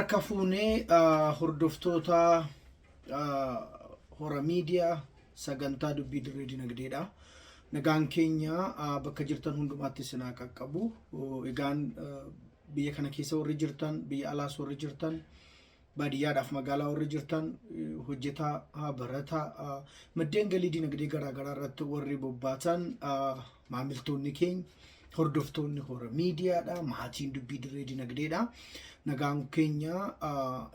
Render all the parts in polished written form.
Harka fuunee hordoftoota Hora Miidiyaa sagantaa dubbii dirree dinagdeedha. Nagaan keenya bakka jirtan hundumaatti isin haa qaqqabu. Egaan biyya kana keessa warri jirtan, biyya alaas warri jirtan, baadiyyaadhaaf magaalaa warri jirtan, hojjetaa, barataa, maddeen galii dinagdee garaagaraa irratti warri bobbaatan, maamiltoonni keenya, hordoftoonni Hora Miidiyaadha, maatiin dubbii dirree dinagdeedha. Nagaan keenya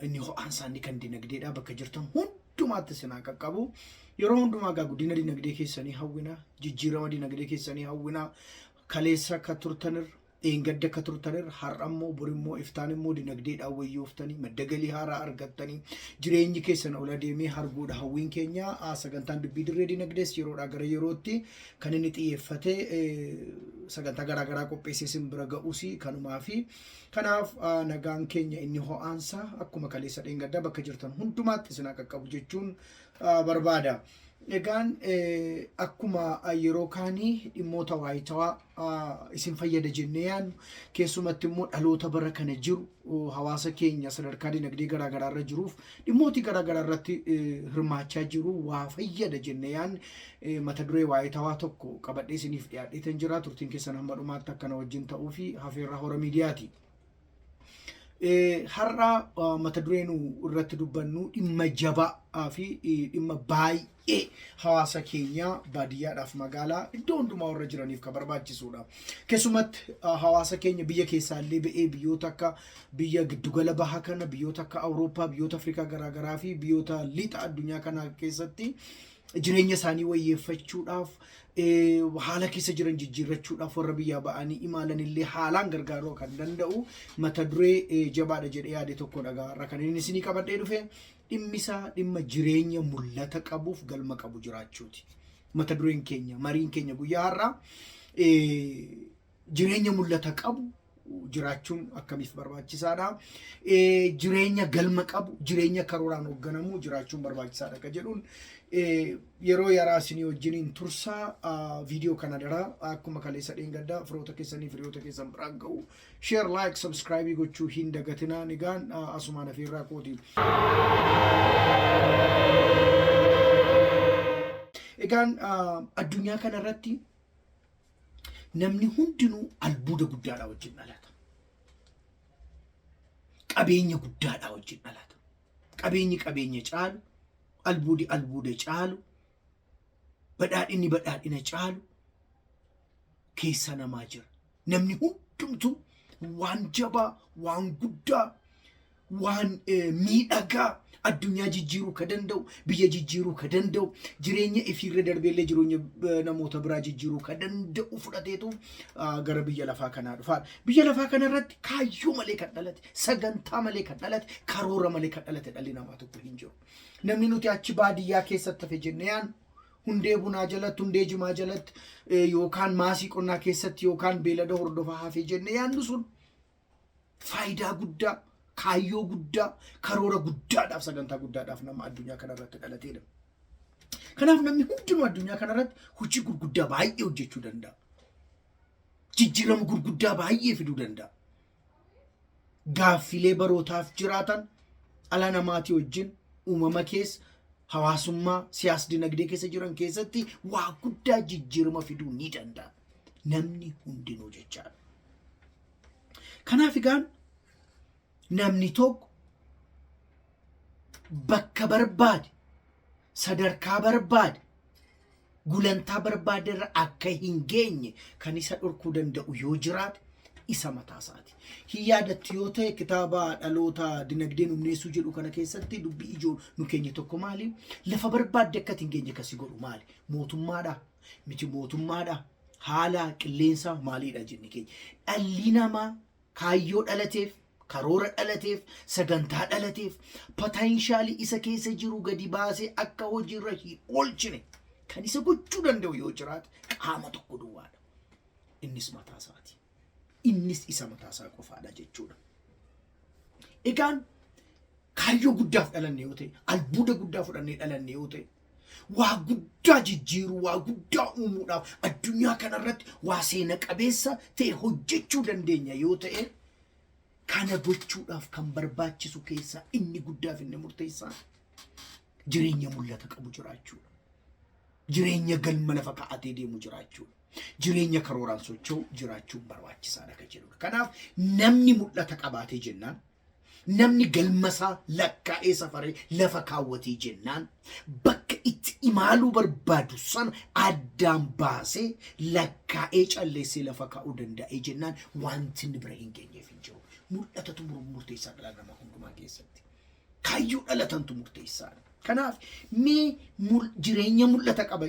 inni ho'aan isaanii kan dinagdeedha. Bakka jirtan hundumaatti isin haa qaqqabu. Yeroo hundumaa egaa guddina dinagdee keessanii hawwina, jijjiirama dinagdee keessanii hawwina. Kaleessa akka turtanirra, dheengadda akka turtanirra, har'a immoo, bor immoo, iftaan immoo dinagdeedhaan wayyooftanii, madda galii haaraa argattanii, jireenyi keessan ol adeemee harguudha hawwiin keenya. Sagantaan dubbii dirree dinagdees yeroodhaa gara yerootti kan inni xiyyeeffate sagantaa garaa garaa qopheessee isin bira ga'us kanumaa fi kanaaf nagaan keenya inni ho'aansa akkuma kaleessa dheengaddaa bakka jirtan hundumaatti isin haa qaqqabu jechuun barbaada. Egaan akkuma yeroo kaanii dhimmoota waayitawaa isin fayyada jennee yaadnu, keessumatti immoo dhaloota bara kana jiru, hawaasa keenya sadarkaa dinagdee garaa garaa irra jiruuf dhimmooti garaa garaa irratti hirmaachaa jiru waa fayyada jennee yaadne mata duree waayitawaa tokko qabadhee isiniif dhiyaadheetan jira. Turtiin keessan hamma dhumaatti akkana wajjin ta'uu fi hafeerraa Hora Miidiyaati. Har'a mata duree nu irratti dubbannu dhimma jabaa fi dhimma baay'ee hawaasa keenya baadiyyaadhaaf magaalaa iddoo hundumaa warra jiraniif kan barbaachisuudha. Keessumatti hawaasa keenya biyya keessaallee ba'ee biyyoota akka biyya giddugala bahaa kana, biyyoota akka Awurooppaa, biyyoota Afrikaa garaagaraa fi biyyoota lixa addunyaa kanaa keessatti jireenya isaanii wayyeeffachuudhaaf, haala keessa jiran jijjiirrachuudhaaf warra biyyaa ba'anii imaalan illee haalaan gargaaruu kan danda'u mata duree jabaadha jedhee yaade tokko dhagaa irra kan inni isinii qabadhee dhufe dhimmisaa dhimma jireenya mul'ata qabuuf galma qabu jiraachuuti. Mata dureen keenya, mariin keenya guyyaa har'aa jireenya mul'ata qabu jiraachuun akkamiif barbaachisaadha. Jireenya galma qabu, jireenya karooraan hoogganamu jiraachuun barbaachisaadha kan jedhuun yeroo yaraa isinii wajjiniin tursaa. Viidiyoo kana daraa akkuma kaleessa dheengaddaa firoota keessanii hiriyoota keessan biraan ga'u, share, like, subscribe gochuu hin dagatinaa. Egaan asumaan afeerraa kooti. Egaan addunyaa kanarratti namni hundinuu albuuda guddaadhaa wajjin dhalata. Qabeenya guddaadhaa wajjin dhalata. Qabeenyi qabeenya caalu, albuudi albuuda caalu, badhaadhinni badhaadhina caalu keessa namaa jira. Namni hundumtuu waan jabaa, waan guddaa, waan miidhagaa addunyaa jijjiiruu ka danda'u, biyya jijjiiruu ka danda'u, jireenya ifiirra darbeellee jireenya namoota biraa jijjiiruu ka danda'u fudhateetu gara biyya lafaa kanaa dhufaa. Biyya lafaa kanarratti kaayyoo malee kan dhalate, sagantaa malee kan dhalate, karoora malee kan dhalate dhalli namaa tokko hin jiru. Namni nuti achi baadiyyaa keessatti hafe jennee yaadnu, hundee bunaa jalatti, hundee jimaa jalatti, yookaan maasii qonnaa keessatti yookaan beelada hordofaa hafe jennee yaadnu sun faayidaa guddaa, kaayyoo guddaa, karoora guddaadhaaf, sagantaa guddaadhaaf nama addunyaa kanarratti dhalateedha. Kanaaf namni hundinuu addunyaa kanarratti hojii gurguddaa baay'ee hojjechuu danda'a. Jijjiirama gurguddaa baay'ee fiduu danda'a. Gaaffilee barootaaf jiraatan dhala namaatii wajjin uumama keessa, hawaasummaa, siyaas dinagdee keessa jiran keessatti waa guddaa jijjiirama fiduu ni danda'a. Namni hundinuu jechaadha. Kanaaf egaan namni tokko bakka barbaade, sadarkaa barbaade, gulantaa barbaade irra akka hin geenye kan isa dhorkuu danda'u yoo jiraate isa mataa isaati. Hin yaadattu yoo ta'e, kitaaba dhaloota dinagdeen humneessuu jedhu kana keessatti dubbii ijoo nu keenya tokko maali? Lafa barbaadde akka hin geenye kasi godhu maali? Mootummaadha? Miti mootummaadha? Haala qilleensaa maaliidha jenne keenya. Dhalli namaa kaayyoo dhalateef, karoora dhalateef, sagantaa dhalateef, potential isa keessa jiru gadi baasee akka hojiirra hin oolchine kan isa gochuu danda'u yoo jiraate qaama tokko duwwaadha. Innis mataa isaati. Innis isa mataa isaa qofaadha jechuudha. Egaan kaayyoo guddaaf dhalanne yoo ta'e, albuuda guddaa fudhannee dhalanne yoo ta'e, waa guddaa jijjiiruu, waa guddaa uumuudhaaf, addunyaa kanarratti waa seena qabeessa ta'e hojjechuu dandeenya yoo ta'e, Kana gochuudhaaf kan barbaachisu keessaa inni guddaaf inni murteessaan jireenya mul'ata qabu jiraachuudha. Jireenya galma lafa kaa'atee deemu jiraachuudha. Jireenya karooraan socho'u jiraachuun barbaachisaadha kan jedhudha. Kanaaf namni mul'ata qabaatee jennaan, namni galma isaa lakkaa'ee safaree lafa kaawwatee jennaan, bakka itti imaaluu barbaadu sana addaan baasee lakkaa'ee calleessee lafa kaa'uu danda'ee jennaan, wanti inni bira hin geenyeef hin jiru. Mul'atatu murteessaa dhala namaa hundumaa keessatti. Kaayyoo dhalatantu murteessaadha. Kanaaf mee jireenya mul'ata qaba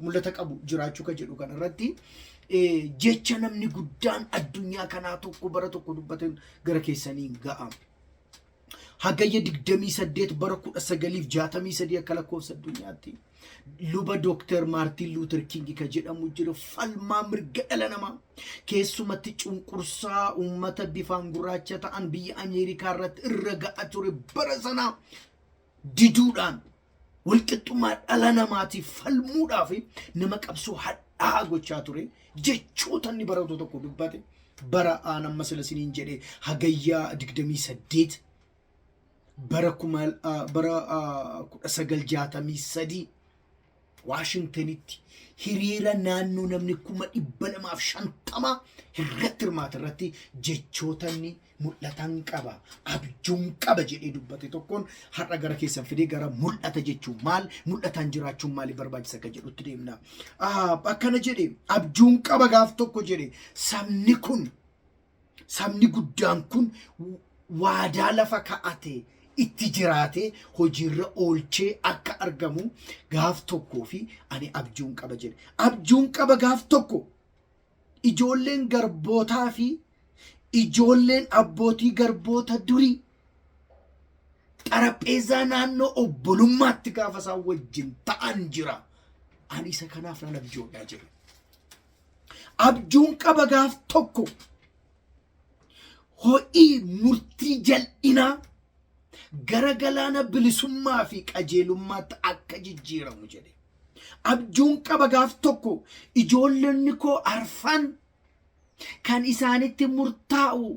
mul'ata qabu jiraachuu kan jedhu kanarratti jecha namni guddaan addunyaa kanaa tokko bara tokko dubbatan gara keessaniin ga'a. Hagayya 28 bara 1963 akka lakkoofsa addunyaatti luba Dooktar Maartiin Luuter King kan jedhamu jira, falmaa mirga dhala namaa, keessumatti cunqursaa uummata bifaan gurraacha ta'an biyya Ameerikaa irratti irra ga'a ture bara sanaa diduudhaan, walqixxummaa dhala namaatiif falmuudhaaf nama qabsoo hadhaa'aa gochaa ture. Jechoota inni baratu tokko dubbate bara aan amma sila isiniin jedhe, Hagayyaa 28 bara 1963 Waashingtanitti hiriira naannoo namni 250,000 irratti hirmaate irratti jechoota inni mul'atan qaba, abjuun qaba jedhee dubbate tokkoon har'a gara keessan fidee, gara mul'ata jechuun maal, mul'ataan jiraachuun maaliif barbaachisa akka jedhutti deemna. Akkana jedhe: "Abjuun qaba gaaf tokko," jedhe, "sabni kun, sabni guddaan kun waadaa lafa ka'ate itti jiraatee hojiirra oolchee akka argamu gaaf tokkoo fi ani abjuun qaba," jedhe. "Abjuun qaba gaaf tokko ijoolleen garbootaa fi ijoolleen abbootii garboota durii xarapheezaa naannoo obbolummaatti gaafa isaan wajjin ta'an jira. Ani isa kanaaf nan abjoodhaa," jedhe. "Abjuun qaba gaaf tokko ho'ii murtii jal'inaa gara galaana bilisummaa fi qajeelummaatti akka jijjiiramu," jedhe. "Abjuun qaba gaaf tokko ijoollonni koo arfan kan isaanitti murtaa'u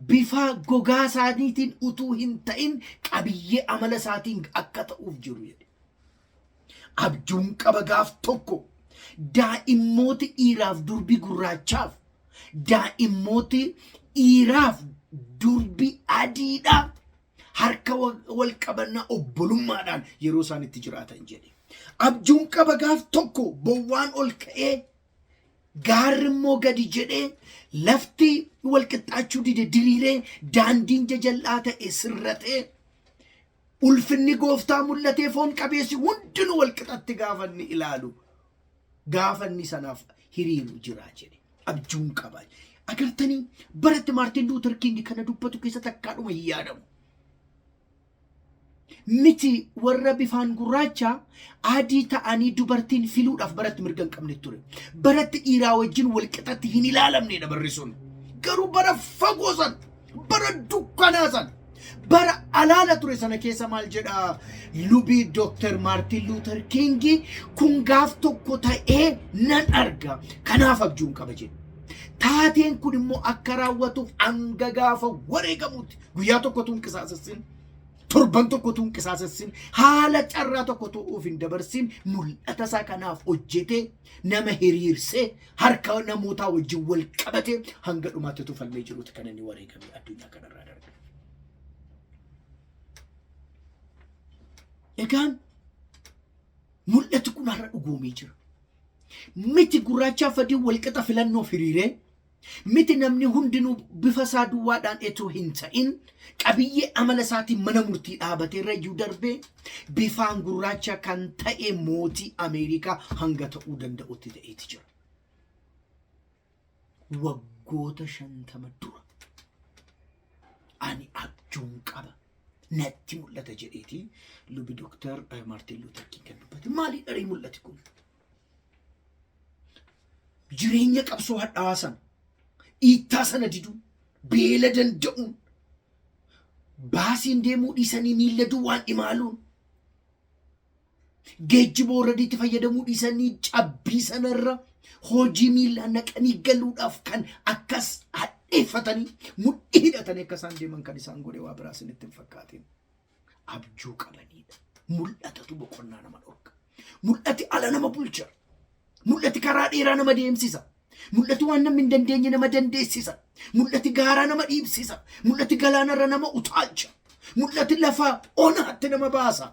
bifa gogaa isaaniitiin utuu hin ta'in qabiyyee amala isaatiin akka ta'uuf jiru," jedhe. "Abjuun qaba gaaf tokko daa'immooti dhiiraaf durbi gurraachaaf daa'immooti dhiiraaf durbi adiidha harka wal qabannaa obbolummaadhaan yeroo isaan itti jiraatan," jedhe. "Abjuun qaba gaaf tokko bowwaan ol ka'ee, gaarri immoo gadi jedhee, lafti wal qixxaachuu dide diriiree, daandiin jajallaa ta'e sirratee, ulfinni gooftaa mul'atee, foon qabeessi hundinuu wal qixatti gaafa inni ilaalu, gaafa inni sanaaf hiriiru jira," jedhe. Abjuun qaba. Agartanii, baratti Maartiin Luuter King kana dubbatu keessatti akkaadhuma hin yaadamu. Miti warra bifaan gurraacha adii ta'anii dubartiin filuudhaaf baratti mirga hin qabne ture. Baratti dhiiraa wajjin wal qixatti hin ilaalamnedha barri sun. Garuu bara fagoo san, bara dukkanaa san, bara alaala ture sana keessa maal jedha lubii Dooktar Maartiin Luuter Kingi? "Kun gaaf tokko ta'ee nan arga. Kanaaf abjuun qaba," jedhe. Taateen kun immoo akka raawwatuuf hanga gaafa wareegamuutti guyyaa tokkotu hin qisaasessin, torban tokkotu hin qisaasessin, haala carraa tokkotu of hin dabarsin, mul'ata isaa kanaaf hojjetee, nama hiriirsee, harka namootaa wajjin wal qabatee hanga dhumaatti tufalmee jiruuti kan inni wareegame addunyaa kanarraa darbe. Egaan mul'ati kun har'a dhugoomee jira. Miti gurraachaaf adii walqixa filannoof hiriiree miti, namni hundinuu bifa isaa duwwaadhaan etoo hin ta'in qabiyyee amala isaatiin mana murtii dhaabatee irra iyyuu darbee bifaan gurraacha kan ta'e mootii Ameerikaa hanga ta'uu danda'utti ta'eeti jira. Waggoota 50 dura ani abjuun qaba, natti mul'ata jedheeti lubi Dooktar Maartiin Luuter King kan dubbate. Maalii dharii mul'ati kun? Jireenya qabsoo hadhaawaa sana, dhiittaa sana diduu, beela danda'uun, baasiin deemuu dhiisanii miilla duwwaan imaaluun, geejjiba warradiitti fayyadamuu dhiisanii cabbii sanarra hojii miillaan naqanii galuudhaaf kan akkas Hadheeffatanii mudhii hidhatanii akka isaan deeman kan isaan godhe waa biraa isinitti hin fakkaatin. Abjuu qabaniidha. Mul'atatu boqonnaa nama dhorka. Mul'ati ala nama bulcha. Mul'ati karaa dheeraa nama deemsisa. Mul'ati waan namni hin dandeenye nama dandeessisa. Mul'ati gaaraa nama dhiibsisa. Mul'ati galaanarra nama utaalcha. Mul'ati lafa onaatti nama baasa.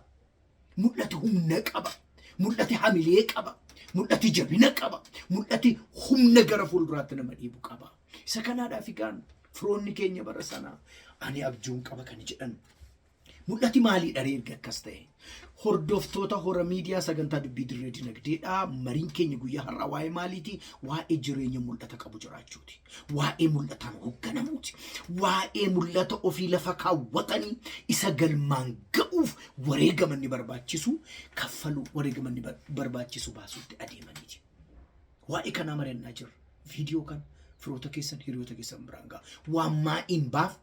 Mul'ati humna qaba. Mul'ati hamilee qaba. Mul'ati jabina qaba. Mul'ati humna gara fuulduraatti nama dhiibu qaba. Isa kanaadhaaf egaan firoonni keenya bara sanaa ani abjuun qaba kan jedhan. Mul'ati maaliidha ree erga akkas ta'e? Hordoftoota Hora Miidiyaa sagantaa dubbii dirree dinagdeedha. Mariin keenya guyyaa har'aa waa'ee maaliiti? Waa'ee jireenya mul'ata qabu jiraachuuti. Waa'ee mul'ataan hoogganamuuti. Waa'ee mul'ata ofii lafa kaawwatanii isa galmaan ga'uuf wareegama inni barbaachisu kaffaluu, wareegama inni barbaachisu baasuutti adeemaniiti. Waa'ee kanaa mari'annaa jirra. Viidiyoo kana firoota keessan, hiriyoota keessan biraan ga'a. Waan maa'iin baaf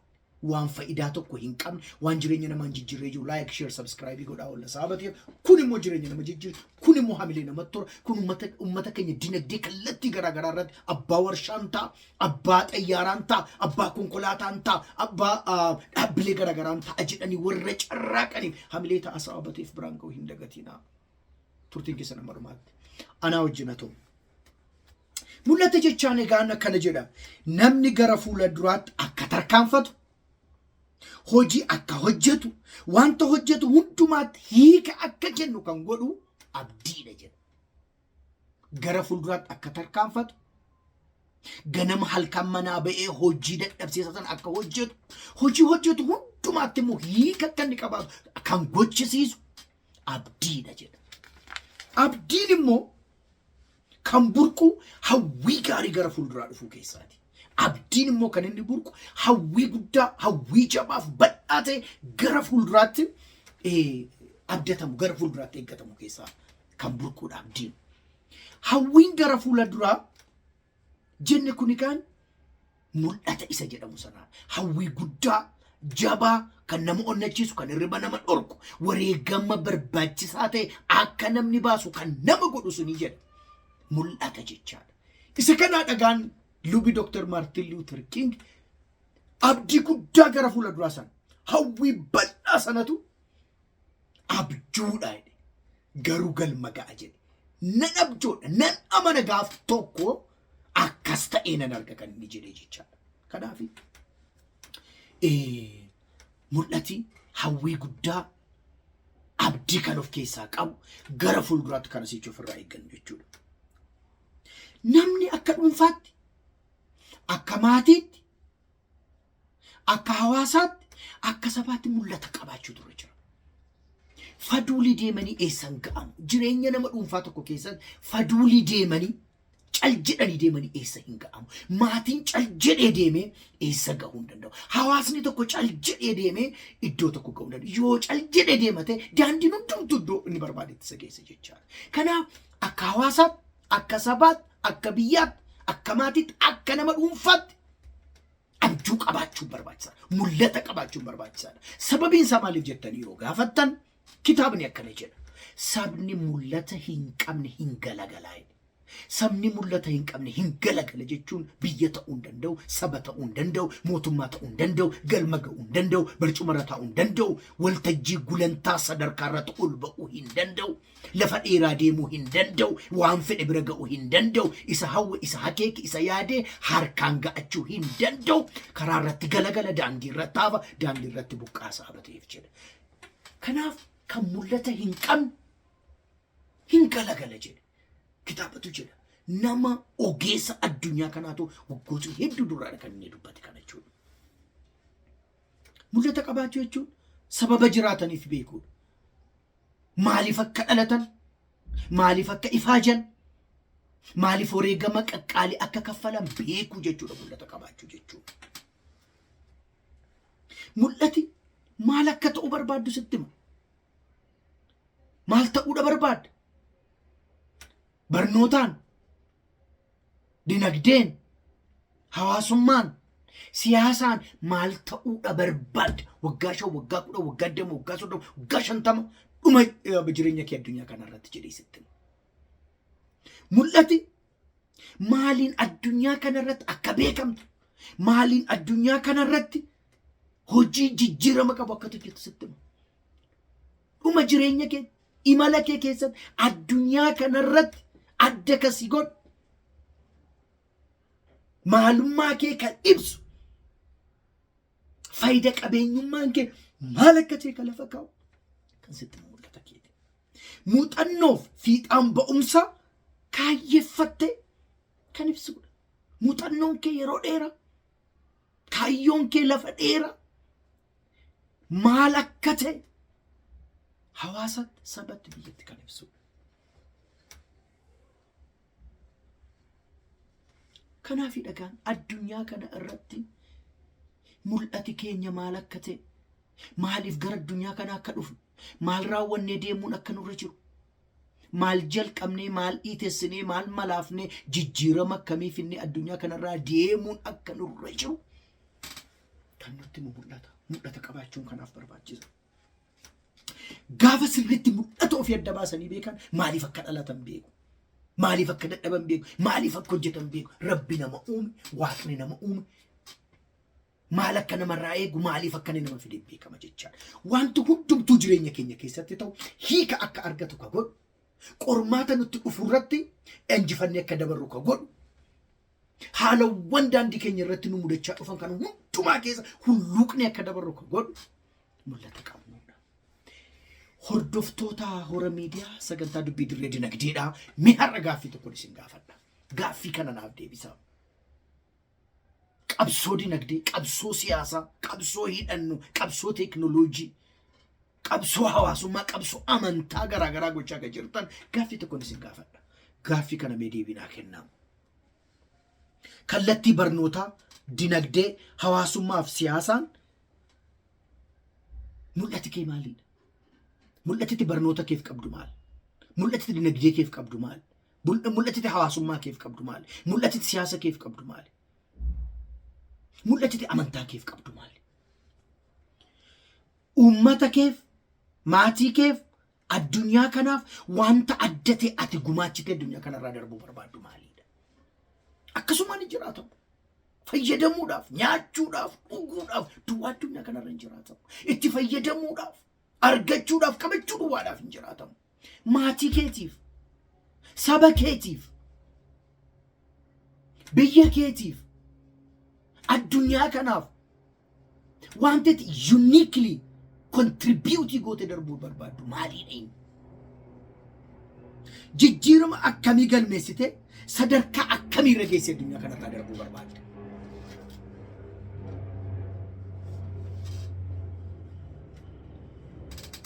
waan fa'idaa tokko hin qabne, waan jireenya namaa hin jijjiirree jiru like, share, subscribe godhaa olla sababa ta'eef kun immoo jireenya nama jijjiira, kun immoo hamilee namatti tola, kun ummata keenya dinagdee kallattii garaa garaa irratti abbaa warshaan ta'a, abbaa xayyaaraan ta'a, abbaa konkolaataan ta'a, abbaa dhaabbilee garaa garaan ta'a jedhanii warra carraaqaniif hamilee ta'a sababa ta'eef biraan ga'uu hin dagatinaa. Turtiin keessan amma dhumaatti anaa wajjin haa ta'u. Mul'ata jechaan egaan akkana jedha. Namni gara fuula duraatti akka tarkaanfatu, hojii akka hojjetu, wanta hojjetu hundumaatti hiika akka kennu kan godhu abdiidha jedha. Gara fuulduraatti akka tarkaanfatu, ganama halkan manaa ba'ee hojii dadhabsiisa sana akka hojjetu, hojii hojjetu hundumaatti immoo hiika akka inni qabaatu kan gochisiisu abdiidha jedha. Abdiin immoo kan burqu hawwii gaarii gara fuulduraa dhufuu keessaati. Abdiin immoo kan inni burqu hawwii guddaa, hawwii jabaaf bal'aa ta'e gara fuulduraatti abdatamu, gara fuulduraatti eeggatamu keessaa kan burquudha abdiin. Hawwiin gara fuula duraa jenne kun egaan mul'ata isa jedhamu sanaa. Hawwii guddaa, jabaa, kan nama onnachiisu, kan hirriba nama dhorku, wareegama barbaachisaa ta'e akka namni baasu kan nama godhu suni jedha. Mul'ata jechaadha. Isa kanaa dhagaan lubi Dr. Maartin Luuter King abdii guddaa gara fuula duraa sana, hawwii bal'aa sanatu abjuudha jedhe. Garuu galma ga'a jedhe. Nan abjoodha, nan amana gaaf tokko akkas ta'ee nan arga kan inni jedhe jechaadha. Kanaaf mul'ati hawwii guddaa abdii kan of keessaa qabu gara fuulduraatti kan asiichi ofirraa eeggannu jechuudha. Namni akka dhuunfaatti, akka maatiitti, akka hawaasaatti, akka sabaatti mul'ata qabaachuutu irra jira. Faduulii deemanii eessan ga'amu? Jireenya nama dhuunfaa tokko keessatti faduulii deemanii cal jedhanii deemanii eessa hin ga'amu? Maatiin cal jedhee deemee eessa ga'uu hin danda'u? Hawaasni tokko cal jedhee deemee iddoo tokko ga'uu hin danda'u. Yoo cal jedhee deemate daandiin hundumtuu iddoo inni barbaadetti isa geessa jechaadha. Kanaaf akka hawaasaatti, akka sabaatti, akka biyyaatti, akka maatiitti, akka nama dhuunfaatti abjuu qabaachuun barbaachisaadha. Mul'ata qabaachuun barbaachisaadha. Sababiin isaa maaliif jettanii yoo gaafattan kitaabni akkana jedha. Sabni mul'ata hin qabne hin galagalaa jedhe. Sabni mul'ata hin qabne hin galagala jechuun biyya ta'uu hin danda'u, saba ta'uu hin danda'u, mootummaa ta'uu hin danda'u, galma ga'uu hin danda'u, barcumarra taa'uu hin danda'u, waltajjii gulantaa sadarkaa irratti ol ba'uu hin danda'u. Lafa dheeraa deemuu hin danda'u, waan fedhe bira ga'uu hin danda'u, isa hawwe, isa hakeeke, isa yaade harkaan ga'achuu hin danda'u. Karaa irratti galagala, daandii irratti hafa, daandii irratti buqqaa sababa ta'eef jedha. Kanaaf kan mul'ata hin qabne hin galagala jedhe. Kitaabatu jedha. Nama ogeessa addunyaa kanaatu waggoota hedduu duraadha kan inni dubbate kana jechuudha. Mul'ata qabaachuu jechuun sababa jiraataniif beekuudha. Maaliif akka dhalatan, maaliif akka ifaajan, maaliif wareegama qaqqaalii akka kaffalan beekuu jechuudha mul'ata qabaachuu jechuudha. Mul'ati maal akka ta'u barbaaddu sitti hima. Maal ta'uudha barbaadda? Barnootaan, dinagdeen, hawaasummaan, siyaasaan maal ta'uudha barbaadda? Waggaa 5, waggaa 10, waggaa 20, waggaa 30, waggaa 50 dhuma jireenya kee addunyaa kana irratti jedhee sitti hima. Mul'ati maaliin addunyaa kana irratti akka beekamtu, Maaliin addunyaa kanarratti hojii jijjiirama qabu akka hojjetu sitti hima. Dhuma jireenya kee, imala kee keessatti addunyaa kanarratti adda kasi godhu, maalummaa kee kan ibsu, faayida qabeenyummaan kee maal akka ta'e kan lafa kaa'u kan sitti mul'ata keeti. Muuxannoof fiixaan ba'umsa kaayyeffatte kan ibsudha. Muuxannoon kee yeroo dheeraa, kaayyoon kee lafa dheeraa maal akka ta'e hawaasatti, sabatti, biyyatti kan ibsudha. Kanaaf dhagaan addunyaa kana irratti mul'ati keenya maal akka ta'e, maaliif gara addunyaa kanaa akka dhufnu, maal raawwannee deemuun akka nurra jiru, maal jalqabnee, maal dhiitessinee, maal malaafnee, jijjiirama akkamii finnee addunyaa kanarraa deemuun akka nurra jiru kan nutti nu mul'ata. Mul'ata qabaachuun kanaaf barbaachisa. Gaafa sirriitti mul'ata ofii adda baasanii beekan, maaliif akka dhalatan beeku. Maaliif akka dadhaban beeku. Maaliif akka hojjetan beeku. Rabbi nama uume, Waaqni nama uume, maal akka namarraa eegu, maaliif akka inni nama fide beekama jechaadha. Wanti hundumtuu jireenya keenya keessatti ta'u hiika akka argatu ka godhu, qormaata nutti dhufu irratti injifannee akka dabarru ka godhu, haalawwan daandii keenya irratti nu mudachaa dhufan kan hundumaa keessa hulluuqni akka dabarru ka godhu mul'ata qabnudha. Hordoftoota Hora Miidiyaa, sagantaa dubbii dirree dinagdeedha. Mee har'a gaaffii tokko isin gaafadha. Gaaffii kana naaf deebisaa. Qabsoo dinagdee, qabsoo siyaasaa, qabsoo hidhannu, qabsoo teekinooloojii, qabsoo hawaasummaa, qabsoo amantaa garaagaraa gochaa kan jirtan, gaaffii tokko isin gaafadha. Gaaffii kana mee deebii naa kennaa. Kallattii barnootaa, dinagdee, hawaasummaa fi siyaasaan mul'ati kee maalidha? Mul'atiti barnoota keef qabdu maal? Mul'atiti dinagdee keef qabdu maal? Mul'atiti hawaasummaa keef qabdu maal? Mul'atiti siyaasa keef qabdu maal? Mul'atiti amantaa keef qabdu maal? Uummata keef, maatii keef, addunyaa kanaaf wanta adda ta'e ati gumaachitee addunyaa kanarraa darbuu barbaaddu maalidha? Akkasumaan hin jiraatamu. Fayyadamuudhaaf, nyaachuudhaaf, dhuguudhaaf duwwaa addunyaa kanarra hin jiraatamu. Itti fayyadamuudhaaf, argachuudhaaf, qabachuu duwwaadhaaf hin jiraatamu. Maatii keetiif, saba keetiif, biyya keetiif, addunyaa kanaaf wanti ati uniquely contribute gootee darbuu barbaaddu maaliidha inni? Jijjiirama akkamii galmeessitee, sadarkaa akkamii irra geessee addunyaa kanarraa darbuu barbaadda?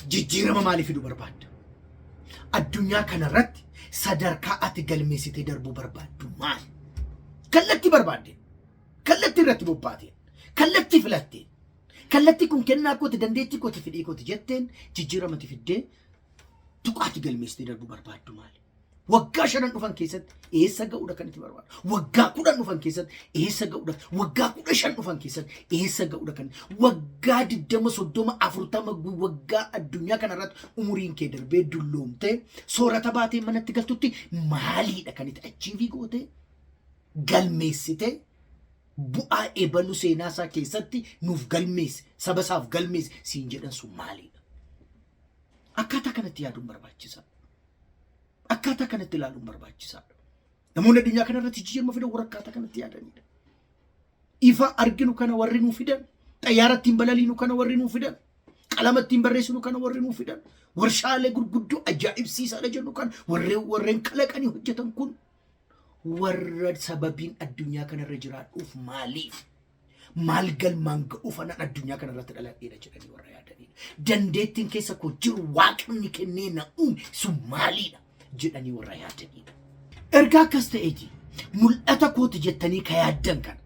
Jijjiirama maalii fiduu barbaadda? Addunyaa kanarratti sadarkaa ati galmeessitee darbuu barbaaddu maali? Kallattii barbaaddeen, kallattii irratti bobbaateen, kallattii filatteen, kallattii kun kennaa kooti, dandeettii kooti, fedhii kooti jetteen, jijjiirama ati fiddee tuqaati galmeessitee darbuu barbaaddu maali? Waggaa 5 dhufan keessatti eessa ga'uudha kan itti barbaadu? Waggaa 10 dhufan keessatti eessa ga'uudha? Waggaa 15 dhufan keessatti eessa ga'uudha kan? Waggaa 20, 30, 40, waggaa addunyaa kanarratti umuriin kee darbee dulloomtee soorata baatee manatti galtutti maaliidha kan itti achieve gootee, galmeessitee, bu'aa ebalu seenaa isaa keessatti nuuf galmeesse, saba isaaf galmeesse siin jedhan sun maaliidha? Akkaataa kanatti yaaduun barbaachisaadha. Akkaataa kanatti ilaaluun barbaachisaadha. Namoonni addunyaa kanarratti jijjiirama fidan warra akkaataa kanatti yaadanidha. Ifa arginu kana warri nuu fidan, xayyaara ittiin balaliinu kana warri nuu fidan, qalama ittiin barreessinu kana warri nuu fidan, warshaalee gurguddoo ajaa'ibsiisaadha jennu kan warreen kalaqanii hojjetan kun warra sababiin addunyaa kanarra jiraadhuuf maaliif? Maal galmaan ga'uuf anan addunyaa kanarratti dhaladheedha jedhanii warra yaadanidha. Dandeettiin keessa koo jiru, Waaqni kennee na uume sun maaliidha jedhanii warra yaadanidha. Erga akkas ta'eeti, mul'ata kooti jettanii ka yaaddan kana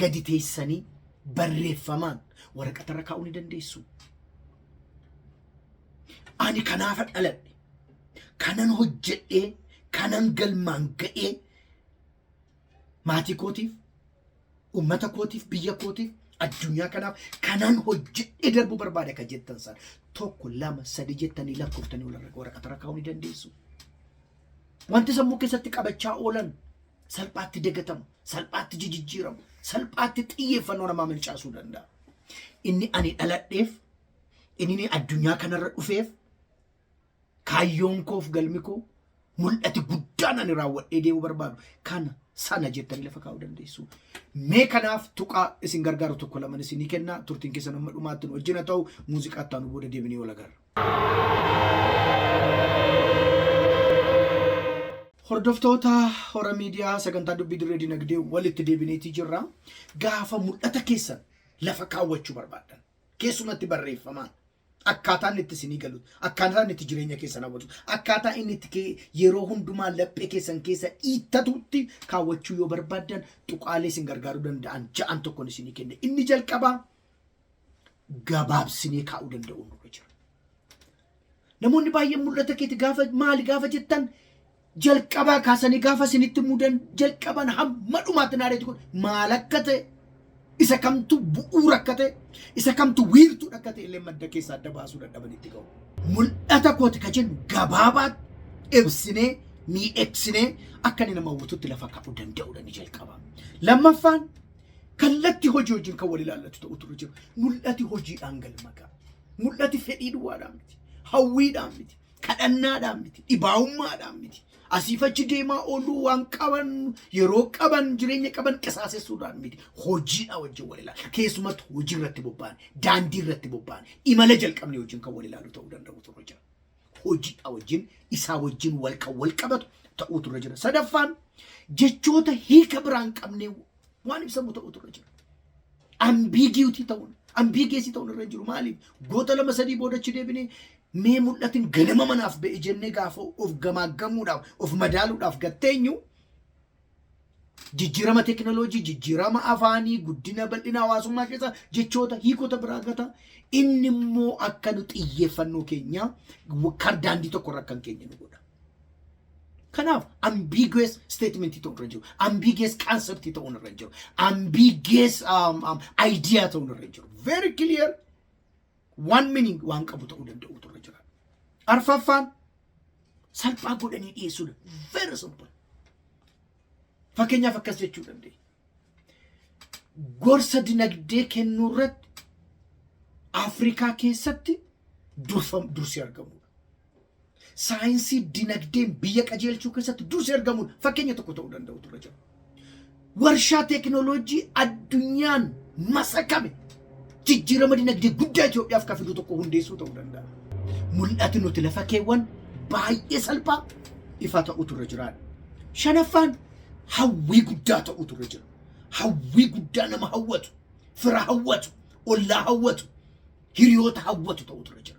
gadi teessanii barreeffamaan waraqatarra kaa'uu ni dandeessu. Ani kanaafa dhaladhe, kanan hojjedhee, kanan galmaan ga'ee maatii kootiif, uummata kootiif, biyya kootiif, addunyaa kanaaf kanan hojjedhee darbuu barbaada kan jettan sana tokko, lama, sadi jettanii lakkooftanii waraqatarra kaa'uu ni dandeessu. Wanti sammuu keessatti qabachaa oolan salphaatti dagatamu, salphaatti jijjiiramu, Salphaatti xiyyeeffannoo namaa mancaasuu danda'a. Inni ani dhaladheef, inni addunyaa kanarra dhufeef, kaayyoon koof galmi koo, mul'ati guddaan ani raawwadhee deemuu barbaadu kana sana jettanii lafa kaa'uu dandeessu. Mee kanaaf tuqaa isin gargaaru tokko laman isinii kenna. Turtiin keessan amma dhumaatti nu wajjin haa ta'u. Muuziqaa itti aanu booda deebinee wal agarra. Hordoftoota Hora Miidiyaa, sagantaa Dubbii Dirree Dinagdee walitti deebineetii jirra. Gaafa mul'ata keessan lafa kaawwachuu barbaaddan, keessumatti barreeffamaan, akkaataa inni itti isinii galu, akkaataa inni itti jireenya keessan hawwatu, akkaataa inni itti yeroo hundumaa laphee keessan keessa dhiittatutti kaawwachuu yoo barbaaddan, tuqaalee isin gargaaruu danda'an ja'an tokkoon isinii kenna. Inni jalqabaa, gabaabsinee kaa'uu danda'u nurra jira. Namoonni baay'een mul'ata keeti gaafa maali gaafa jettan, jalqabaa kaasanii gaafa isinitti mudan jalqaban hamma dhumaatti naareetu kun maal akka ta'e, isa kamtu bu'uura akka ta'e, isa kamtu wiirtuu akka ta'e illee madda keessaa adda baasuu dadhabanitti ga'u. Mul'ata kooti ka jennu gabaabaatti ibsinee, miidhagsinee, akka inni nama hawwatutti lafa kaa'uu danda'uudha ni jalqaba. Lammaffaan, kallattii hojii wajjin kan wal ilaallatu ta'utu irra jira. Mul'ati hojiidhaan galma ga'a. Mul'ati fedhii duwwaadhaan miti. Hawwiidhaan miti. Kadhannaadhaan miti. Dhibaa'ummaadhaan miti. Asiif achi deemaa ooluu, waan qaban, yeroo qaban, jireenya qaban qisaasessuudhaan miti. Hojiidhaan wajjin wal ilaala. Keessumatti hojii irratti bobba'an, daandii irratti bobba'an, imala jalqabne wajjin kan wal ilaalu ta'uu danda'utu irra jira. Hojiidhaan wajjin, isaa wajjin wal kan wal qabatu ta'uutu irra jira. Sadaffaan, jechoota hiika biraan qabnee waan ibsamu ta'uutu irra jira. Ambiguity ta'uun, ambiguous ta'uun irra hin jiru. Maaliif? Goota lama sadii boodachi deebinee mee mul'atin ganama manaaf ba'e jennee gaafa of gamaaggamuudhaaf, of madaaluudhaaf gatteenyu, jijjiirama teekinooloojii, jijjiirama afaanii, guddina bal'ina hawaasummaa keessa jechoota hiikota biraa gata. Inni immoo akka nu xiyyeeffannoo keenya kar daandii tokko irra kan keenya nu godha. Kanaaf ambiguous statement ta'uun irra jiru. Ambiguous concept ta'uun irra jiru. Ambiguous idea ta'uun irra jiru. Very clear one meaning waan qabu ta'uu danda'utu irra jira. Arfaffaan, salphaa godhanii dhiyeessuudha. Very simple. Fakkeenyaaf akkas jechuu dandeenya. Gorsa dinagdee kennuu irratti Afrikaa keessatti dursi argamudha. Saayinsii dinagdeen biyya qajeelchuu keessatti dursi argamuun fakkeenya tokko ta'uu danda'u irra jira. Warshaa teekinooloojii addunyaan masakame, jijjiirama dinagdee guddaa Itoophiyaaf kan fidu tokko hundeessuu ta'uu danda'a. Mul'ati nuti lafa keewwan baay'ee salphaa, ifa ta'utu irra jiraadha. Shanaffaan, hawwii guddaa ta'utu irra jira. Hawwii guddaa nama hawwatu, fira hawwatu, ollaa hawwatu, hiriyoota hawwatu ta'utu irra jira.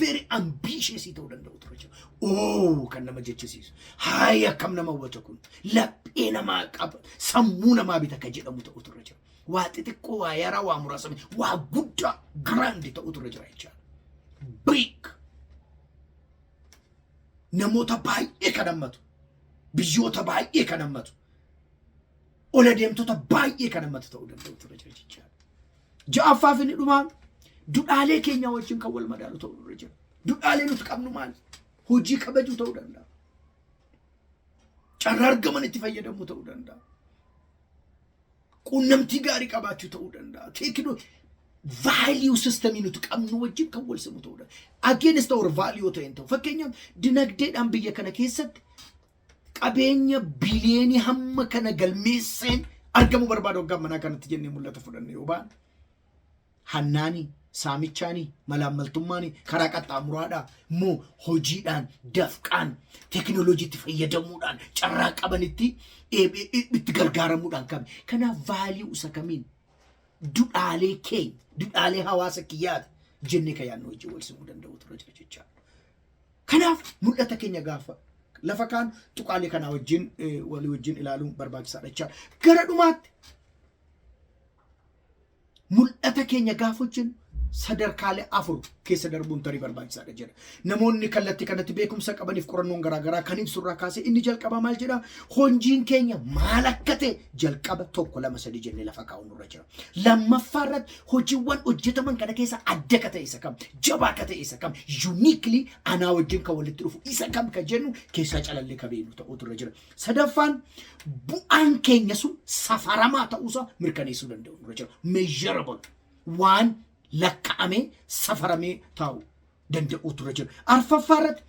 Very ambitious ta'uu danda'utu irra jira. Oo, kan nama jechisiisu. Hayi, akkam nama hawwata kun. Laphee namaa qaba. Sammuu namaa bita kan jedhamu ta'utu irra jira. Waa xixiqqoo, waa yaraa, waa muraasa miti. Waa guddaa, grand ta'utu irra jira jechaadha. Big. Namoota baay'ee kan hammatu. Biyyoota baay'ee kan hammatu. Ola deemtota baay'ee kan hammatu ta'uu danda'utu irra jira jechaadha. Ja'affaaf inni dhumaa, dudhaalee keenya wajjin kan wal madaalu ta'uu irra jira. Dudhaalee nuti qabnu maali? Hojii kabajuu ta'uu danda'a. Carraa argaman itti fayyadamuu ta'uu danda'a. Quunnamtii gaarii qabaachuu ta'uu danda'a. Teekinoo value systemii nuti qabnu wajjin kan wal simu ta'uu danda'a. Against our value ta'e hin ta'u. Fakkeenyaaf, dinagdeedhaan biyya kana keessatti qabeenya biliyoonii hamma kana galmeesseen argamuu barbaadu waggaa manaa kanatti jennee mul'ata fudhanne yoo baane, hannaanii, saamichaanii, malaammaltummaanii, karaa qaxxaamuraadhaa moo hojiidhaan, dafqaan, teekinooloojiitti fayyadamuudhaan, carraa qabanitti itti gargaaramuudhaan kami? Kanaaf value isa kamiin, dudhaalee keenya, dudhaalee hawaasa kiyyaati jennee kan yaadnu wajjin wal simuu danda'u ture jira jechaadha. Kanaaf mul'ata keenya gaafa lafa kaan tuqaalee kanaa wajjin walii wajjin ilaaluun barbaachisaadha jechaadha. Gara dhumaatti, mul'ata keenya gaafa hojjennu Sadarkaalee afur keessa darbuun tarii barbaachisaadha jedha. Namoonni kallattii kanatti beekumsa qabaniif qorannoon garaagaraa kan ibsu irraa kaasee inni jalqabaa maal jedha? Hojiin keenya maal akka ta'e jalqaba tokko, lama, sadii jennee lafa kaa'uun nurra jira. Lammaffaa irratti hojiiwwan hojjetaman kana keessa adda ka ta'e isa kam? Jabaa ka ta'e isa kam? Uniquely anaa wajjin kan walitti dhufu isa kam ka jennu keessaa calallee ka beeknu ta'uutu irra jira. Sadaffaan bu'aan keenya sun safaramaa ta'uusaa mirkaneessuu danda'u nurra jira. Measurable, waan lakka'amee safaramee taa'u danda'uutu irra jira. Arfaffaa irratti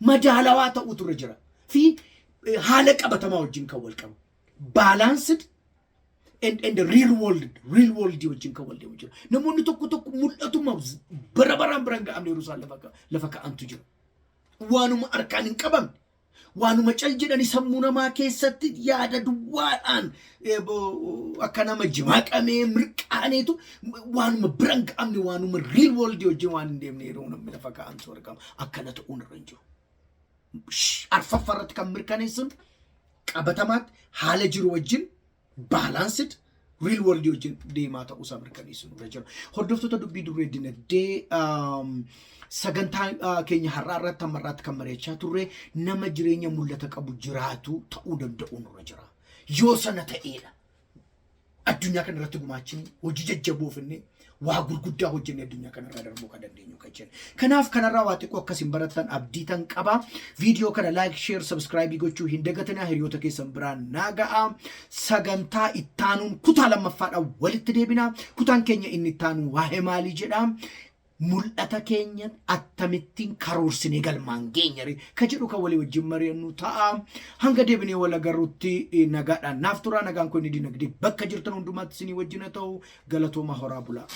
madaalawaa ta'uutu irra jira. Fi haala qabatamaa wajjin kan wal qabu. Balanced and the real world wajjin kan wal deemu jira. Namoonni tokko tokko mul'atuma bara baraan bira hin ga'amne yeroo isaan lafa ka'antu jira. Waanuma harkaan hin qabamne, waanuma cal jedhanii sammuu namaa keessatti yaada duwwaadhaan akka nama jimaaqamee mirqaaneetu waanuma bira hin ga'amne, waanuma real world wajjin waan hin deemne yeroo namni lafa ka'antu argama. Akkana ta'uun irra hin jiru. Arfaffaa irratti kan mirkaneessun qabatamaatti haala jiru wajjin balanced, real world wajjin deemaa ta'uusaa mirkaneessuun irra jira. Hordoftoota dubbii duree dinagdee, sagantaa keenya har'aa irratti amma irraatti kan mari'achaa turre nama jireenya mul'ata qabu jiraatu ta'uu danda'uun irra jira. Yoo sana ta'eedha, addunyaa kana irratti gumaachin hojii jajjaboo finne waa gurguddaa hojjennee addunyaa kanarraa darbuu kan dandeenyu kan jennu. Kanaaf kanarraa waa xiqqoo akkasiin barattan abdii tan qaba. Viidiyoo kana like, share, subscribe gochuu hin dagatinaa, hiriyoota keessan biraan naa ga'a. Sagantaa ittaanuun kutaa lammaffaadhaan walitti deebina. Kutaan keenya inni ittaanu waa'ee maalii jedha? Mul'ata keenya akkamittiin karoorsinee galmaan geenya ka jedhu kan walii wajjin mari'annu ta'a. Hanga deebinee wal agarrutti nagaadhaan naaf tura. Nagaan kun inni dinagdee bakka jirtan hundumaatti isinii wajjin haa ta'u. Galatooma, horaa bulaa.